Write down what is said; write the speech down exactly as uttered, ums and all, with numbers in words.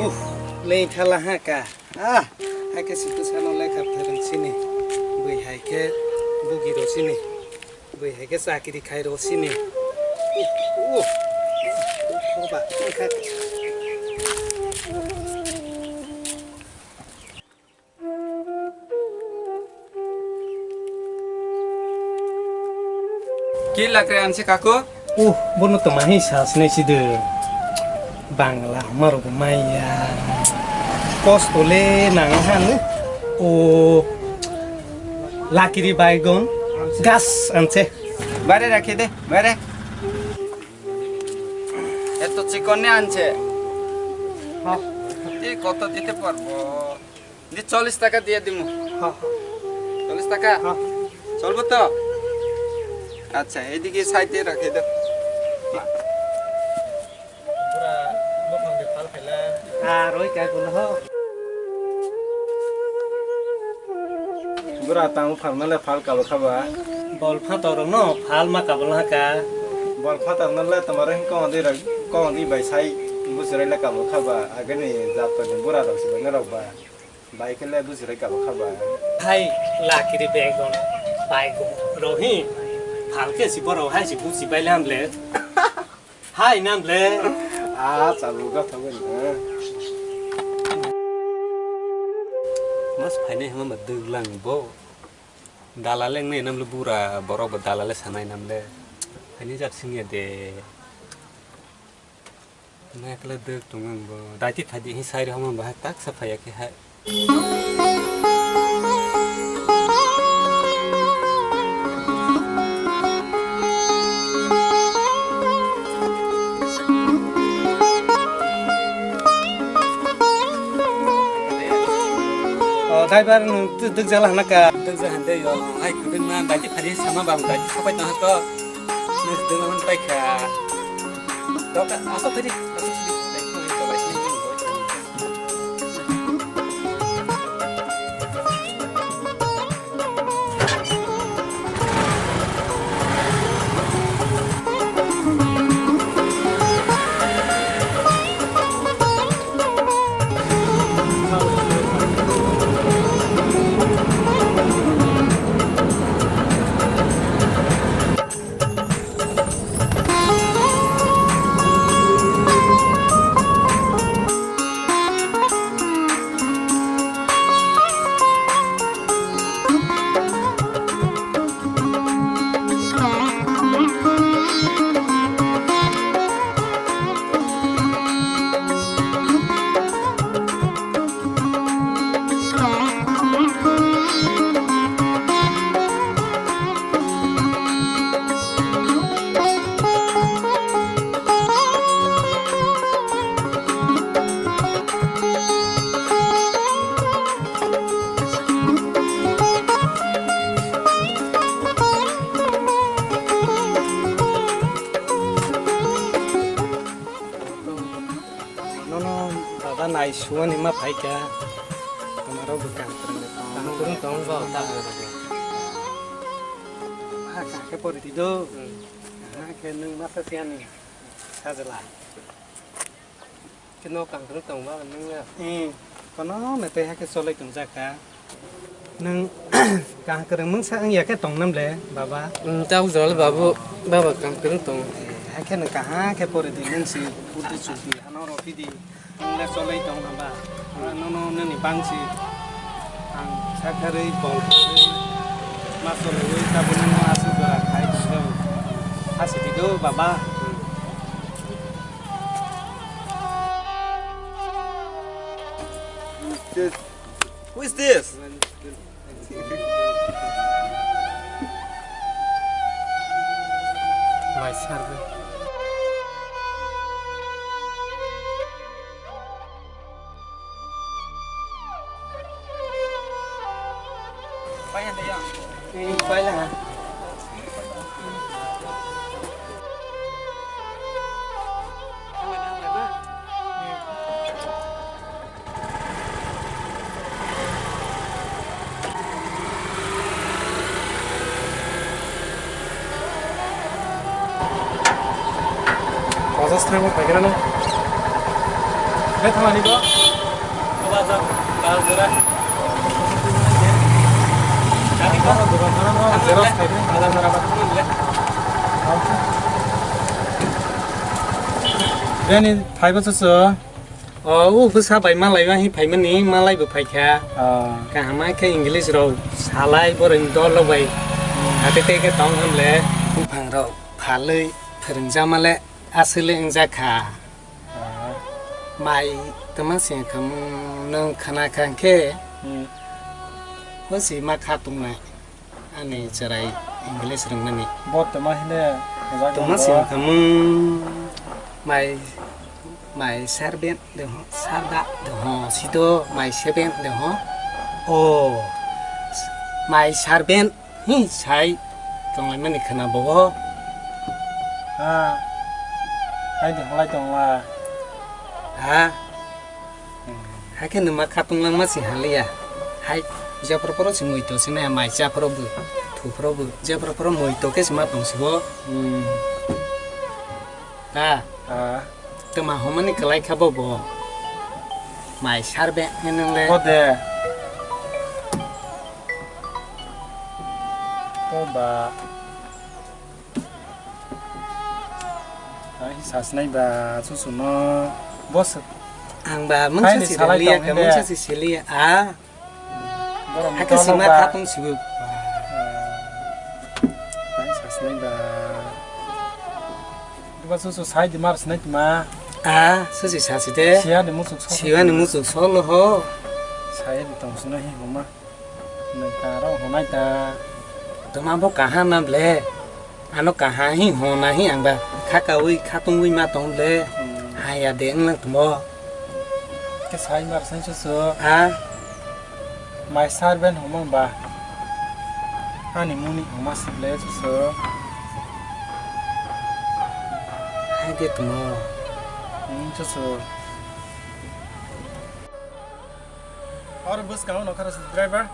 Uff, leng thala ha ka. Ah, hai khe situ sano lekha phereng sini. Bui hai khe bugi ro sini. Bui hai khe chakiri khai ro sini. Uff, uff, uff, uff, ba, uff, Ki lakre anse kaku? Uh, bono toma hi sas ne side. Bangla maro maya. Kosto le nang han. O lakiri baigon gas anse. Bare rakhe de, bare. Eto chikon ne anse. Ha. Ti koto dite parbo. Di চল্লিশ টাকা দিয়ে দিমু। হ্যাঁ, হ্যাঁ। চল্লিশ টাকা? হ্যাঁ। চলবো তো? আচ্ছা, এদিকে সাইডে রেখে দাও। Bura, bopang de phal khaila. Ar oi kai bono ho. Bura, tamo phalna le phal kabo khaba. Bol phator no phal ma kabo na ka. Bol phator no le tomar hin kong di rak, kong di bai sai busurai le kabo khaba. Agani jat to bura rok si bangna rok ba. Bai khe le buji rai kabo kha ba. Hai lakiri begon bai go rohi. Phalke si boro hai si buji bai lam le. Hai nam le. A chalu ga thago ni. Mas phainai hama ma dwglang bo. Dalale ngnai nam le bura borok bo dalale sanai nam le. Phainai jat singya de. Nakla dek tongo ang bo. Daiti phadi hi sai rw hama bahai tak sa phaiya khe hai. O, driver, nwng tw-, twkjala hwnka? Twkjak hwnde, yo, hai kwbangma daiti phadi sama bang daiti sapai tong ha to. Nwng twma hwn paikha. Doka, asok phadi, asok phadi. Nono baba nai suwani ma phaikha. Tomaro bwkang kwrwng tong. Bwkang kwrwng tong bo, tabuk. Ha, kha khe pori di do. Hmm. Ha khe nwng masa siyani. Sajla. Khe no kang kwrwng tong ba nwng na. Hmm. Kono metai ha khe cholai tong jakha. Nwng kaham kwrwng mungsa wng ya khe tong nam le, baba? Hmm, ta ujol babu, baba kaham kwrwng tong. Hakhe nwng kaham khe pori di, nwng si buddhi chukdi, ano rw phi di, nwng le cholai tong nam ba? Nono nini bang si ang sakharwi bol ma cholaiwi tabuk nwng aswk jora khai tong. Hasi di do, baba. Yes. Who is this? My servant. Kosa Sabo paigana no. Be thangani bo. Bazar, bazar. Xerox khaide. Bazar, bazar. Beni phaibo chuchu. O, o bwsa bai malai ma hi phaimani, malai bo phaikha. Ah. Kaham khe English rok salai borok ni dol rok bai. Hmm. Hate tei khe tong hamle. Buphang rok phalwi phwrwngjakma le aswk le wngjakha. Ah. Mai twma se wngkha nwng khna kha khe. Hmm. Hosi ma kha tongnai. Ani chwrai English rwngmani. Bo twma hine hajak Twma tongo. Se wngkha mung mai, mai servant de ho, servant de ho, sido mai servant de ho. O, mai servant hi sai tonglaimani khna bo. Ha. Hai de halai tongla. Ha. Hakhe nwma khatung langma se haliya. Hai, jephru phru se muitu se nai mai cha phru bo, thu phru bo, jephru phru muitu khe se ma tong sibo. Hmm. Ta. Ah. Twma homani kwlai kha bo bo. Mai servant hinung le. Bo de. To ba. Ai, sasnai ba, susuno. Boss. Ang ba, mungsa Hai, si salai liya tong ka, ini. Mungsa si liya. Ah. Borok Haka motor sima ba. Khatung sibu. Ah. Ai, sasnai ba. Duba susu sai di mar sinai tuma. Ah, susi sasi de. Siya ni musuk sok. Siya ni musuk solo ho. Sai di tong sino hi mama. Nang taro honai ta. Tuma bo kaha na ble. Ano kaha hi hona hi ang ba khakaui khatungui ma tong le. Hmm. Haya de wng lang tumo. Ke sai mar sai so so. Ha? Mai sar ben homa ba. Ani muni homa sik le so so. Hai de tumo. Hmm, so so. Or bus ka no khara driver.